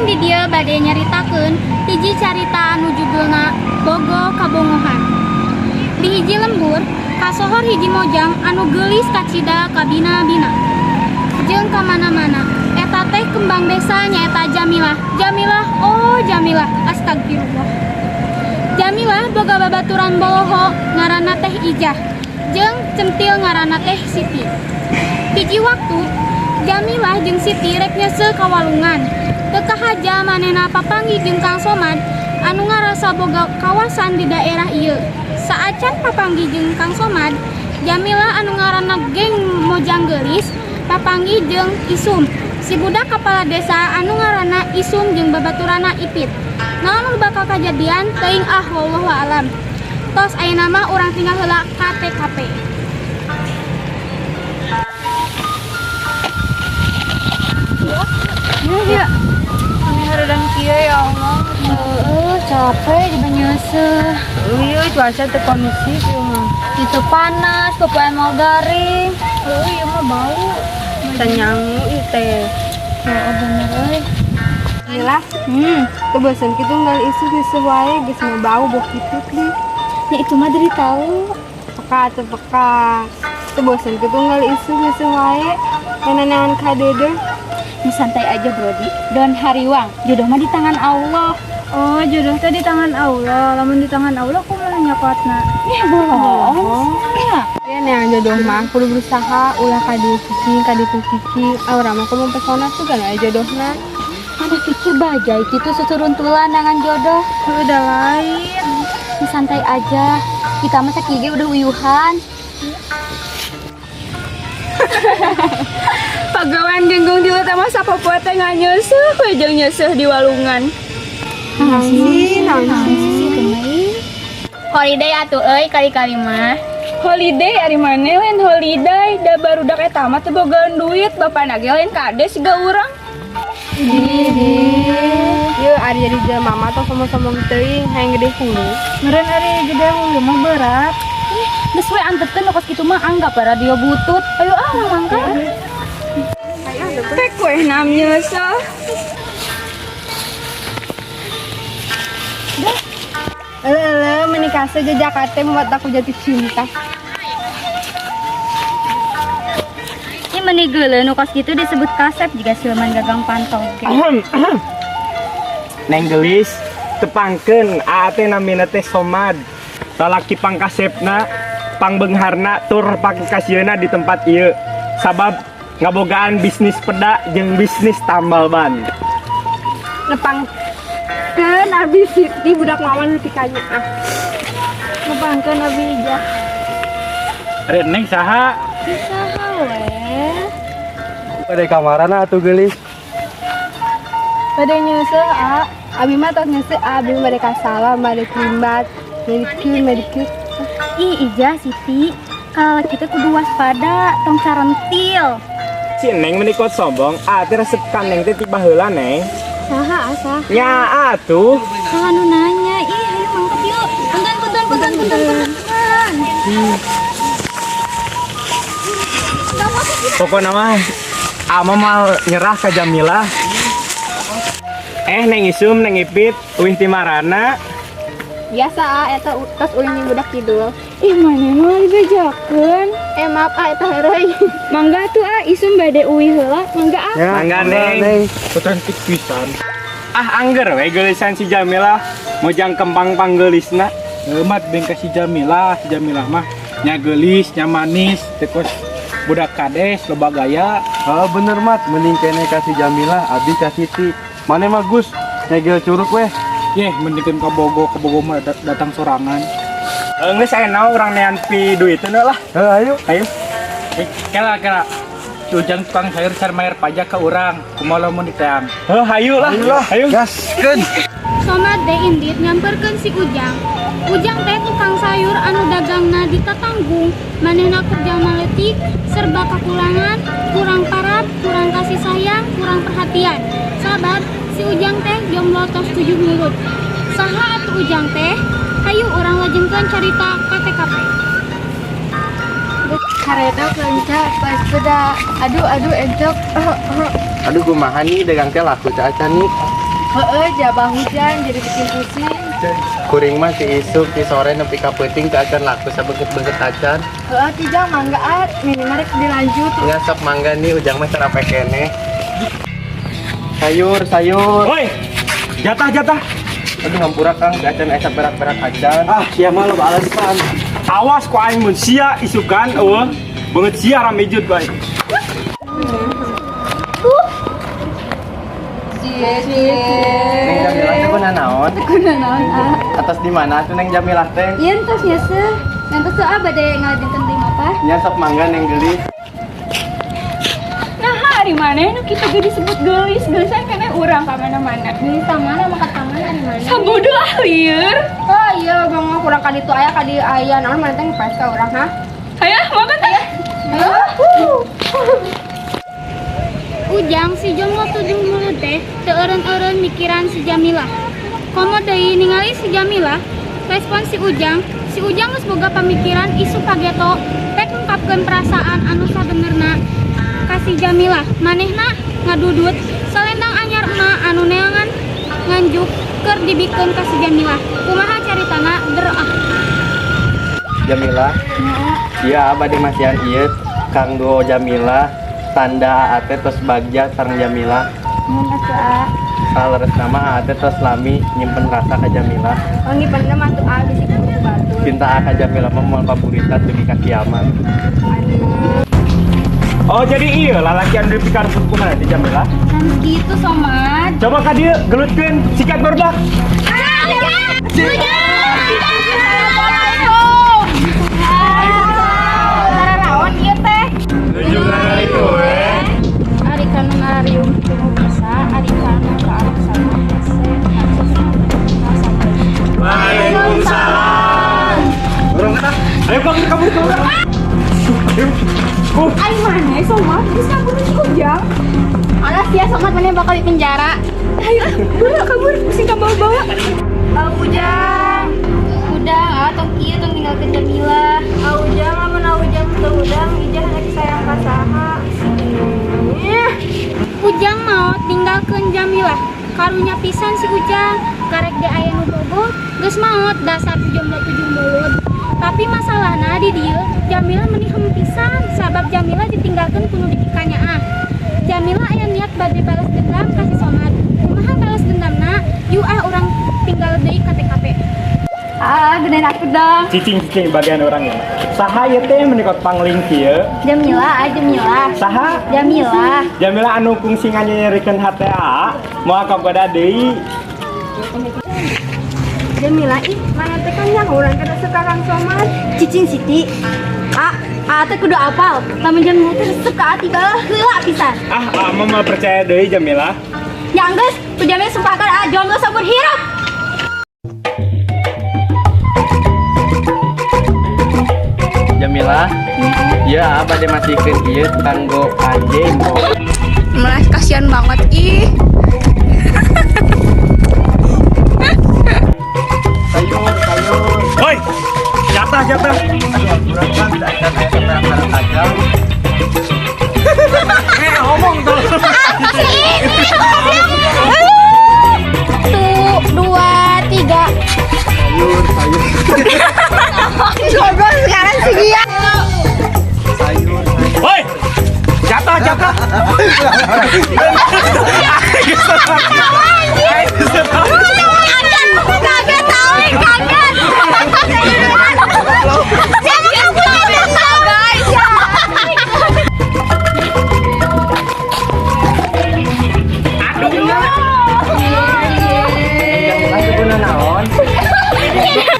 Kuring di dieu bade nyaritakeun hiji carita anu judulna Bogoh Kabongohan. Di hiji lembur, kasohor hiji mojang anu geulis kacida kabina-bina jeung kamana-mana. Eta teh kembang desa, nyaeta Jamilah. Jamilah, oh Jamilah, astagfirullah. Jamilah boga babaturan boloho ngaranna teh Ijah jeung centil ngaranna teh Siti. Hiji waktu Jamilah jeung Siti rek nyeuseuh ka walungan. Teu kahaja manehna papanggih jeung Kang Somad anu ngarasa boga kawasan di daerah ieu. Saacan papanggih jeung Kang Somad, Jamilah anu ngaranna geng mojang geulis papanggih jeung Isum, si budak kepala desa anu ngaranna Isum jeung babaturanna Ipit. Naon nu bakal kajadian teuing ah, wallahu alam. Tos, ayeuna mah urang tinggal heula ka TKP. Ya, kami hareudang kieu, ya Allah. Heeh, capek di nyeuseuh. Iya, cuaca teu kondusif ieu mah. Itu panas, pokoknya mau garing. Heuh, ieu mah bau. Canyangu ieu teh. Heeh, bener euy. Gila, teu bosen kitu unggal isuk nyeuseuh wae, geus mah bau bau kitu teh. Ya itu mah dari tahu. Peka teu peka. Teu bosen kitu unggal isuk nyeuseuh wae. Nenean ka deudeuh. Ini santai aja, Brodi. Don hariwang, jodoh mah di tangan Allah. Oh, jodoh teh di tangan Allah. Lamun di tangan Allah, kumaha nyokotna? Ya bohong. Ya. Ya, neang jodoh mah kudu berusaha, ulah ka dieu cicing ka ditu cicing. Aura mah kudu mempesona tuh kan aya jodohna. Ada pikir bajai gitu susuruntulan dengan jodoh. Udah lain. Ini santai aja. Kita mah sakieu ge udah uyuhan. Pagawean genggung di mah sapopoe teh nganyeuseuh we jeung nyeuseuh di walungan. Naon sih, naon sih? Holiday atuh euy kali-kali mah. Holiday ari maneh lain holiday, da barudak eta mah teu bogaan duit, bapana ge lain kades siga urang. Yeuh, ari jadi jelema mah tong sombong-sombong teuing, hayang gede hulu. Meureun ari gede hulu mah berat. Geus we, antepkeun nu kos kitu mah, anggap radio butut. Ayo ah, mangga. Pek we nam nyeuseuh. Eleh, eleh, menikah saja Jakarta membuat aku jatuh cinta. Ini meni geuleuh nu kos kitu disebut kasep jiga siluman gagang pantog. Neng gelis, tepangkeun, Aa teh namina teh Somad. Lalaki pangkasepna, pangbeungharna tur pangkasieuna di tempat ieu. Sabab ngabogaan bisnis peda jeung bisnis tambal ban. Nepangkeun abi Siti, budak mama nu tikanya ah. Nepangkeun abi Ijah. Ari neng saha? Saha we? Pada kamarana atuh, geulis? Bade nyeuseuh, a. Abi mah tos nyeuseuh, abi mah bade kasawah, bade krimbat, medikir, medikir. Ih, Ijah, Siti, kalau kita kudu waspada, tong carentil. Si Neng meni kot sombong, Aa teh resep ka Neng teh ti baheula, Neng. Saha asa? Nya atuh. Saha nu nanya? Ih, ayo mangkat yuk. Punten, punten, punten, punten, punten. Pokoknya mah Ama mau nyerah ke Jamilah. Eh, Neng Isum, Neng Ipit, uih ti marana? Biasa, ah, eta tos ulin jeung budak kidul. Ih, maneh mah dibejakeun. Eh, maaf ah, eta heureuy. Mangga tuh ah, Isum bade uih heula. Mangga ah. Ya, Mangga, Neng. Cantik pisan. Ah, angger we geulisan si Jamilah. Mojang kembang panggeulisna. Mat beng ka si Jamilah, si Jamilah mah nya geulis, nya manis, teu kos budak kades loba gaya. Oh, bener, Mat, mending kene ka si Jamilah, abi ka Siti. Maneh mah Gus, nyegel curug weh. Yeh, mendingkeun ka Bogo mah datang sorangan. Geus aya urang nean pi duiteun lah. Heuh, ayo. Ayo. Eh, kela kela. Si Ujang tukang sayur can mayar pajak ke urang. Kumaha lamun diteang? Heuh, hayu lah. Ayo lah, Hayu. gaskeun. Somad teh indit nyamperkeun si Ujang. Ujang teh tukang sayur anu dagangna di tatanggung, manehna kerja maletik, serba kakurangan, kurang parab, kurang kasih sayang, kurang perhatian. Sabab si Ujang teh jomblo tos 7 mulut. Saha atuh Ujang teh? Hayu urang lajengkeun carita ka TKP. Hareta lenca pas beda. Aduh, aduh, encok. Aduh, kumaha nih dagang teh, laku caca nih? Heeh, jabah hujan jadi bikin pusing. Kuring mah ti isuk ti sore nepi ka peuting teu acan laku sabeungeut-beungeut acan. Heeh, tijang mangga ah, minimal rek dilanjut. Nya sok mangga nih Ujang mah carape keneh. Sayur, sayur. Woi, jatah jatah. Aduh hampura Kang, teu acan aya berak-berak acan. Ah, sia mah loba alasan. Awas ku aing mun sia isukan eueuh. Beungeut sia ramejut ku aing. Neng Jamilah teh kuna naon? Kuna naon ah? Atas di mana tuh Neng Jamilah teh? Ieu entos nyeuseuh. Ngantos tuh ah bade ngalanjutkeun deui mapa. Nya sok mangga Neng geulis. Nah, ari maneh nu kitu ge disebut geulis, geulisan keneh urang ka mana-mana. Geulis ka mana mah ka taman ari maneh? Sabodo ah lieur. Oh iya, bang mah kurang ka ditu aya ka dieu aya. Naon maneh teh ngepes ka urang ha? Hayo, makan teh. Ujang si jomblo tujuh mulut teh teu eureun-eureun mikiran si Jamilah. Komo deui ningali si Jamilah, respon si Ujang geus boga pamikiran isuk kageto pek ngungkapkeun perasaan anu sabenerna ka si Jamilah. Manehna ngadudut selendang anyar emak anu neangan nganjuk keur dibikeun ka si Jamilah. Kumaha caritana der ah. Jamilah. Iya, bade masihan ieu kanggo Jamilah tanda aa teh tos bagja sareng Jamilah. Mun atuh ah. Saleresna mah aa teh tos lami nyimpen rasa ka Jamilah. Oh, nyimpen mah tuh ah bisi kudu batur. Cinta aa ka Jamilah mah moal paburitan dugi ka kiamat. Aduh. Oh, jadi iya lalakian dipikaresep kumaha teh Jamilah? Kan gitu Somad. Coba ka dieu gelutkeun sikat barudak. Raon ieu teh. Ari kanu ngarariung teu bisa, ari kanu ka arah sana hese Waalaikumsalam. Urang kata. Ayo kabur kabur kabur. Ayo. Ari maneh Somad geus kabur si Ujang. Alah sia Somad maneh bakal di penjara. Ayo ah, buru kabur bisi kabawa-bawa. Ah, Ujang. Udah, ah tong kieu tong tinggalkeun Jamilah. Ah Ujang, lamun ah Ujang teu udang, ijah rek sayang ka saha. Ih. Ujang mau tinggalkeun Jamilah. Karunya pisan si Ujang, karek ge aya nu bogoh, geus maot dasar si jomblo tujuh mulut. Tapi masalahna di dieu Jamilah meni hem pisan sabab Jamilah ditinggalkeun ku nu dipikanyaah. Jamilah aya niat bade balas dendam ka si Somad. Kumaha balas dendamna? Yuk ah urang tinggal deui ka TKP. Ah, gedein aku dong. Cicing cicing bagian orang ya. Saha ieu teh menikot pangling kieu? Jamilah, ah Jamilah. Saha? Jamilah. Jamilah anu kungsi nganyerikeun hate aa, moal kagoda deui. Jamilah ih, mana teh kan yang urang teh resep ka Kang Somad. Cicing Siti. Ah, ah teh kudu apal. Lamun Jamilah teh resep ka ati baheula heula pisan. Ah, aa mah moal percaya deui Jamilah. Ya geus, ku Jamilah sumpahkan ah jomblo saumur hirup. Jamilah. Iya, bade masihkeun ieu kanggo anjeun. Malah kasihan banget ih. Sayur, sayur. Woi, jatah jatah. Aduh hampura Kang, teu acan aya berak-berak acan. Eh, ngomong tuh. Satu, dua, tiga. Sayur, sayur. Goblok sekarang si Gia. Sayur, sayur. Woi, jatah jatah.